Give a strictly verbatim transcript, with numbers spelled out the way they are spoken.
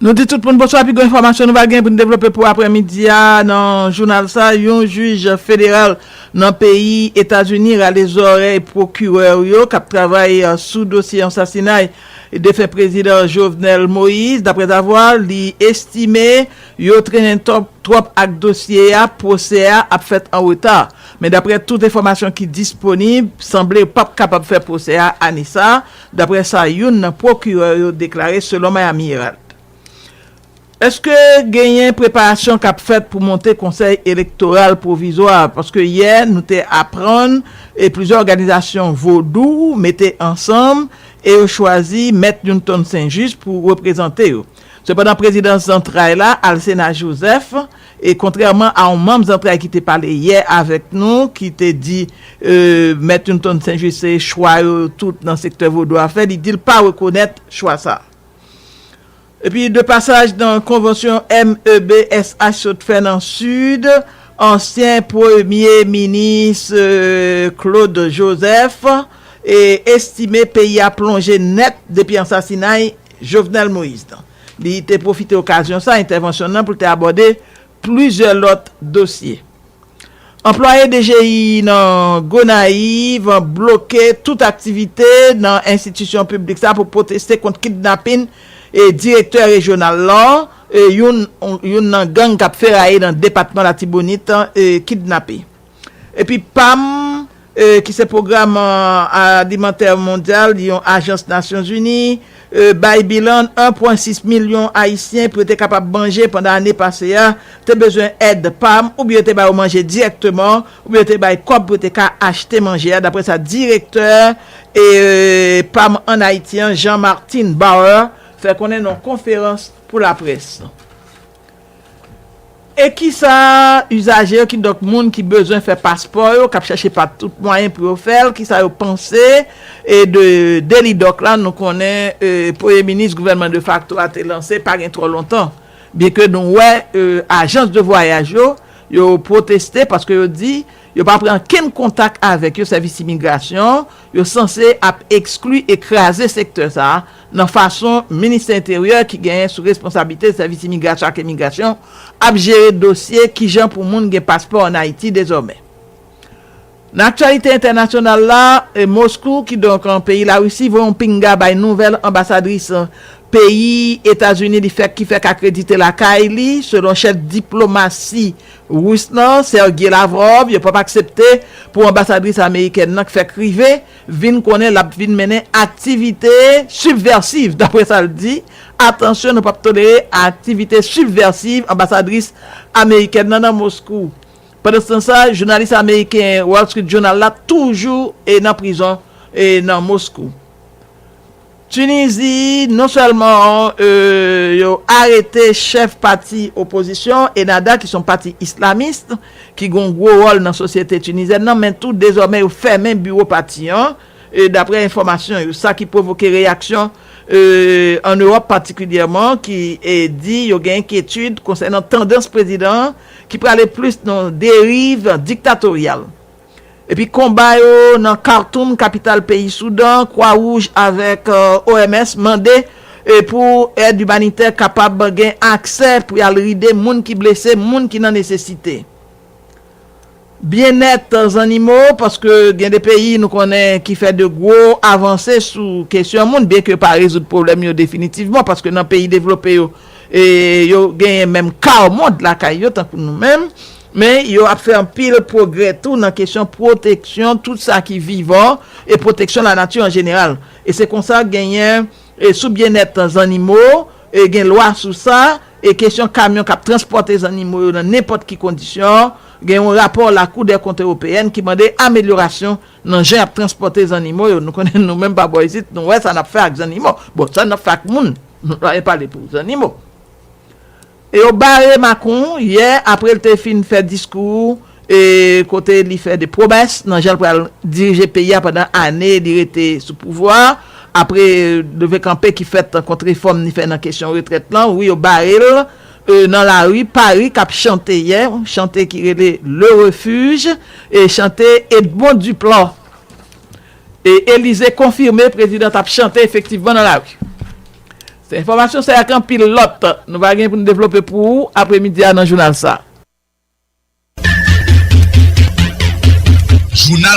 Nou di tout moun bonswa, pi gwo enfòmasyon nou va gen pou n devlope pou aprèmidi a nan jounal sa, yon jij federal nan peyi Etazini rale zòrèy pwokirè yo k ap travay sou dosye ansasinay defen prezidan Jovenel Moïse, daprè zavwa li estime yo trennen twòp twòp ak dosye a, pwosè a ap fèt an reta. Men daprè tout enfòmasyon ki disponib, sanble yo p ap kapab fè pwosè a ane sa, daprè sa youn nan pwokirè yo deklare selon Miami Herald. Èske genyen preparasyon k ap fèt pou monte konsèy elektoral pwovizwa? Paske yè, nou te aprann e plizyè òganizasyon vodou mete ansanm e yo chwazi Mèt Newton Saint-Just pou reprezante yo. Sepandan, prezidan zantray la, Alcena Joseph, e kontrèman a yon manm zantray ki te pale yè avèk nou, ki te di e, Mèt Newton Saint-Just se chwa yo tout nan sektè vodou a fè, li di l pa rekonèt chwa sa. Epi de pasaj nan konvansyon M E B S H sot fè nan Sid, ansyen premye minis e, Claude Joseph e, estime peyi a plonje nèt depi ansasinay Jovenel Moïse nan. Li te pwofite okazyon sa, entèvansyon nan, pou l te abòde plizyè lòt dosye. Anplwaye D G I nan Gonayiv bloke tout aktivite nan enstitisyon piblik sa pou pwoteste kont kidnapin e direktè rejyonal la, e youn, youn nan gang k ap feraye nan depatman Latibonit, e kidnape. Epi pam, e, ki se pwogram e, alimantè mondyal, yon ajans Nasyonzini, e, bay bilan en pwen sis milyon Ayisyen pou yo te kapab manje pandan ane pase a, te bezwen èd pam, oubyen yo te ba yo manje dirèkteman, oubyen yo te bay kòb pou yo te ka achte manje a, daprè sa direktè e, pam ann Ayiti an, Jean Martin Bauer, fè konnen nan yon konferans pou laprès. E kisa izaje yo, kidonk moun ki bezwen fè paspò yo, k ap chèche pa tout mwayen pou yo fè l, kisa yo panse e de delidoc la? Nou konnen e, premye minis gouvènman defakto a te lanse pa gen twò lontan. Byenke nou wè e, ajans de vwayaj yo, yo pwoteste paske yo di yo pa pran kenn kontak avèk yo, sèvis imigrasyon, yo sanse ap ekskli e kraze sektè sa a nan fason ministè enteryè ki genyen sou responsablite sèvis imigrasyon ak imigrasyon ap jere dosye kijan pou moun gen paspò ann Ayiti dezòmè. Nan aktyalite entènasyonal la, e, Moskou, kidonk an peyi Larisi, voye yon pinga bay nouvèl anbasadris peyi Etazini li fèk ki fèk akredite lakay li, selon chèf diplomasi ris lan, Sergey Lavrov, yo p ap aksepte pou anbasadris amerikèn nan k fèk rive vin konnen l ap vin mennen aktivite sibvèsiv, daprè sa l di. Atansyon, nou p ap tolere aktivite sibvèsiv anbasadris amerikèn nan nan Moskou. Pandansetan sa, jounalis ameriken Wall Street Journal la toujou e nan prizon e nan Moskou. Tinizi, non sèlman e, yo arete chèf pati opozisyon, Ennahda, ki se yon pati islamis, ki gen yon gwo wòl nan sosyete tinizyèn nan, men tou dezòmè yo fèmen biwo pati an, e, daprè enfòmasyon yo, sa ki pwovoke reyaksyon e, ann Ewòp patikilyèman, ki e, di yo gen enkyetid konsènan tandans prezidan an ki prale plis nan deriv diktatoryal. Epi konba yo nan Khartoum, kapital peyi Soudan, Kwa Wouj avèk e, O M S mande e, pou èd imanitè kapab gen aksè pou y al ride moun ki blese, moun ki nan nesesite. Byennèt zannimo, paske gen de peyi nou konnen ki fè de gwo avanse sou kesyon moun, byenke yo pa rezoud pwoblèm yo definitivman, paske nan peyi devlope yo, e, yo genyen menm ka mond lakay yo, tankou nou menm, men yo ap fè anpil pwogrè tou nan kesyon pwoteksyon tout sa ki vivan e pwoteksyon lanati an jeneral. E se konsa genyen, e, sou byennèt zannimo, e, gen lwa sou sa, e kesyon kamyon k ap transpòte zannimo yo nan nenpòt ki kondisyon, gen yon rapò Lakou dè Kont Ewopeyèn ki mande amelyorasyon nan jan y ap transpòte zannimo yo. Nou konnen nou menm pa bò isit, nou wè sa n ap fè ak zannimo. Bon, sa n ap fè ak moun, nou pa pale pou zannimo. E yo bare Macron yè apre l te fin fè diskou e kote li fè de pwomès nan jan l pral dirije peyi a pandan ane li rete sou pouvwa, apre leve kanpe ki fèt kont refòm li fè nan kesyon retrèt lan. Wi, yo bare l e, nan lari Pari k ap chante yè, chante ki rele Le Refuge, e chante Edmond Duplan. E Elize konfime prezidan t ap chante efektivman nan lari. Enfòmasyon sa yo ak anpil lòt, nou va gen pou nou devlope pou ou apremidi a nan jounal sa. Jounal